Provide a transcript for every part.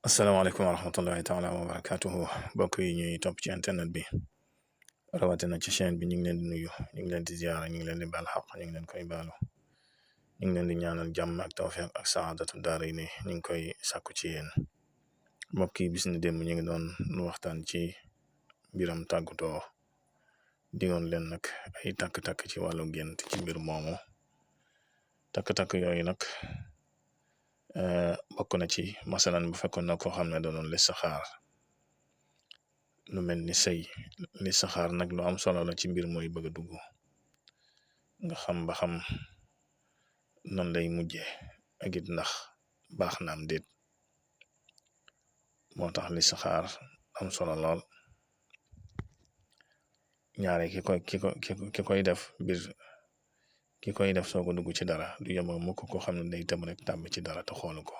asalaamaaleykum wa rahmatullahi taala wa barakatuhu mbokk yi ñuy topp ci internet bi rawatina ci chaîne bi ñu ngi leen di nuyu ñu ngi leen di ziyaara ñu ngi leen di baal xaq ñu ngi leen koy baalu ñu ngi leen di ñaanal jàmm ak tawfiq ak saadatu daara yi ni ñu ngi koy sàkku ci yéen mbokk yi bis ni démb ñu ngi doon waxtaan ci mbiram tàggutoo digoon leen nag ay takk-takk ci wàllu gént ci mbir moomu takk-takk yooyu nag bokk na ci masalan bu fekkoon na koo xam ne doonoon listixaar lu mel ni sëy listixaar nag lu am solo la ci mbir mooy bëgg a dugg nga xam ba xam nan lay mujje ak it ndax baax na am déet moo tax listixaar am solo lool ñaare ki koy def mbir ki koy def soo ko dugg ci dara du yema mukk ko xam ne day tëm rek tàmb ci dara te xoolu ko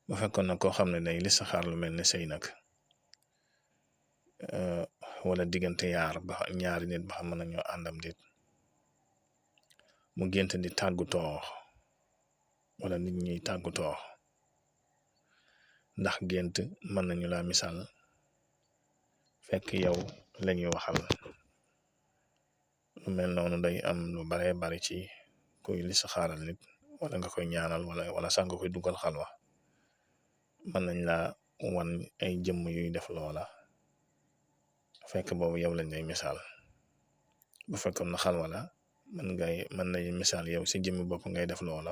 bu fekkoon nag koo xam ne day listixaar lu mel ne sëy nag wala diggante ñaari nit ba xam mën nañoo àndam déet mu gént di tàggutoo wala nit ñuy tàggutoo ndax gént mën nañu laa misaal fekk yow lañuy waxal lu mel noonu day am lu bare bari ci kuy listixaaral nit wala nga koy ñaanal wala sax nga koy dugal xalwa mën nañ laa wan ay jëmm yuy def loola fekk boobu yow lañ lay misaal bu fekkoon na xalwa la mën nañ misaal yow si jëmmi bopp ngay def loola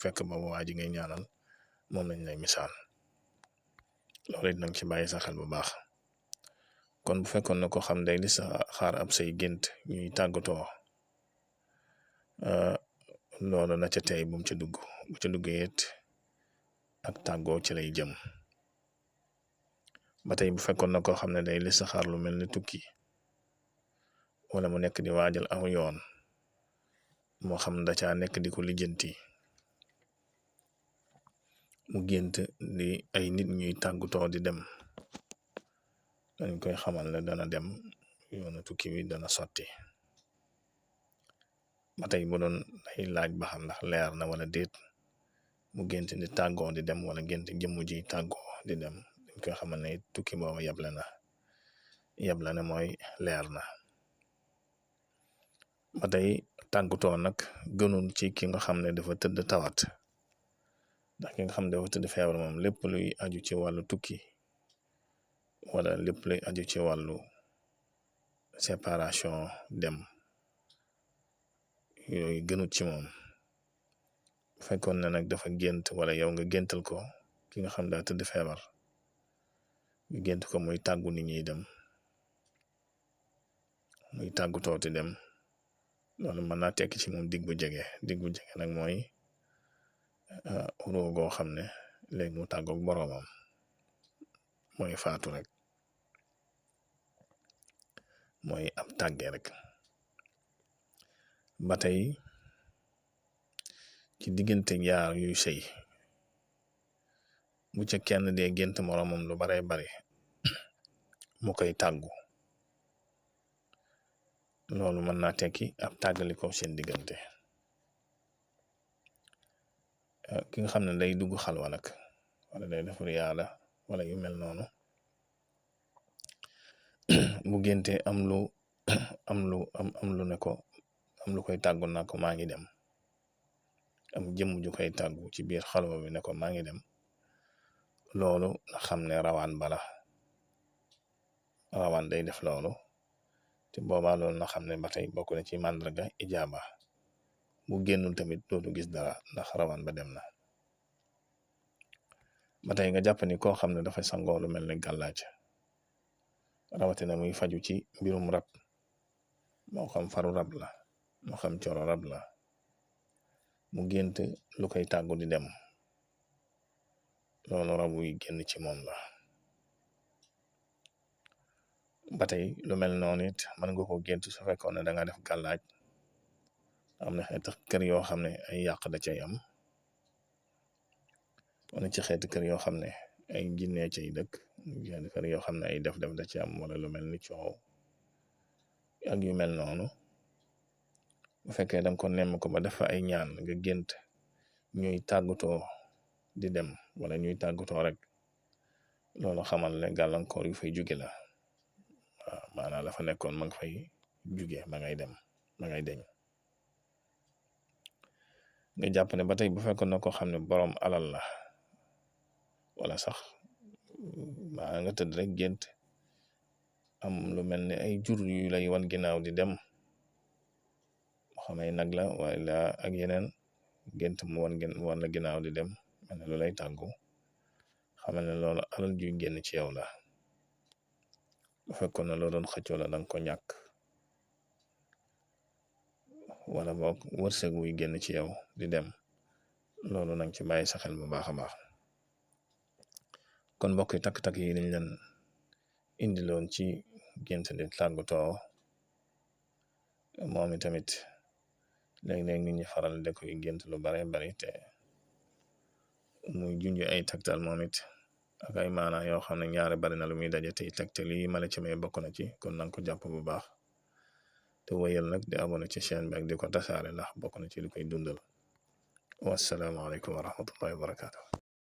fekk boobu waa ji ngay ñaanal moom lañ lay misaal loolu it nag ci bàyyi sa xel bu baax kon bu fekkoon na ko xam day listixaar ab say gént ñuy tàggatoo loolu na ca tey bu ca dugg bu ca duggee it ak tàggoo ci lay jëm ba tey bu fekkoon na koo xam ne day listixaar lu mel ni tukki wala mu nekk di waajal aw yoon moo xam da caa nekk di ko lijjanti mu gént di ay nit ñuy tàggutoo di dem dañ koy xamal ne dana dem yoonu tukki wi dana sotti ba tey bu doon day laaj ba xam ndax leer na wala déet mu gént di tàggoo di dem wala gént jëmm ji tàggoo di dem dañ koy xamal ne tukki boobu yable na mooy leer na ba tey tàggutoo nag gënul ci ki nga xam ne dafa tëdd tawat ndax ki nga xam ne dafa tëdd feebar moom lépp luy aju ci wàllu tukki wala lépp luy aju ci wàllu séparation dem yooyu gënut ci moom bu fekkoon ne nag dafa gént wala yow nga géntal ko ki nga xam daa tëdd feebar nga gént ko muy tàggu nit ñi dem muy tàggu tooti dem loolu mën naa tekki ci moom dig bu jege nag mooy roogoo xam ne léegi mu tàggoog boroomam mooy faatu rek mooy ab tàgge rek ba tey ci diggante ñaar yuy sëy bu ca kenn dee gént moroomam lu bare bare mu koy tàggu loolu mën naa tekki ab tàggaliko seen diggante ki nga xam ne day dugg xalwa nag wala day def riyaada wala yu mel noonu bu génte am lu ne ko am lu koy tàggu naa ko maa ngi dem am jëmm ju koy tàggu ci biir xalwa bi ne ko maa ngi dem loolu na xam ne rawaan day def loolu te boobaa loolu na xam ne ba tey bokk na ci màndarga ijaaba bu génnul tamit dootu gis dara ndax rawaan ba dem na ba tey nga jàpp ni koo xam ne dafay sangoo lu mel ne gàllaaj rawatina muy faju ci mbirum rab moo xam faru rab la moo xam coro rab la mu gént lu koy tàggu di dem loolu rab wuy génn ci moom la ba tey lu mel noonu it mën nga ko gént su fekkoon ne da nga def gàllaaj am na xeeti kër yoo xam ne ay yàq da cay am wala ci xeeti kër yoo xam ne ay jinne cay dëkk kër yoo xam ne ay def da ci am wala lu mel ni coow ak yu mel noonu bu fekkee danga ko nemm ko ba def fa ay ñaan nga gént ñuy tàggatoo di dem wala ñuy tàggatoo rek loolu xamal ne gàllankoor yu fay jóge la waaw maanaam la fa nekkoon ma nga fay jóge ma ngay dem ma ngay deñ nga jàpp ne ba tey bu fekkoon na ko xam ne boroom alal la wala sax maa nga tëdd rek gént am lu mel ne ay jur yu lay wan ginnaaw di dem xamay nag la wala ak yeneen gént mu wan la ginnaaw di dem mel ne lu lay tàggu xamal ne loolu alal juy génn ci yow la bu fekkoon na loo doon xëccoo la danga ko ñàkk wala boog wërsëg wuy génn ci yow di dem loolu nang ci bàyyi sa xel bu baax a baax kon mbokk yi takk-takk yi lañ leen indiloon ci gént di tàggatoo moom i tamit léeg-léeg nit ñi faral de koy gént lu bare bari te muy junj ay taktal moom it ak ay maana yoo xam ne ñaare bari na lu muy daje tey tegte lii mala ci may bokk na ci kon nanga ko jàpp bu baax te wéyal nag di abonné ci chaîne bi ak di ko tasaare ndax bokk na ci lu koy dundal wassalaamu aleykum wa rahmatullahi wa barakatuh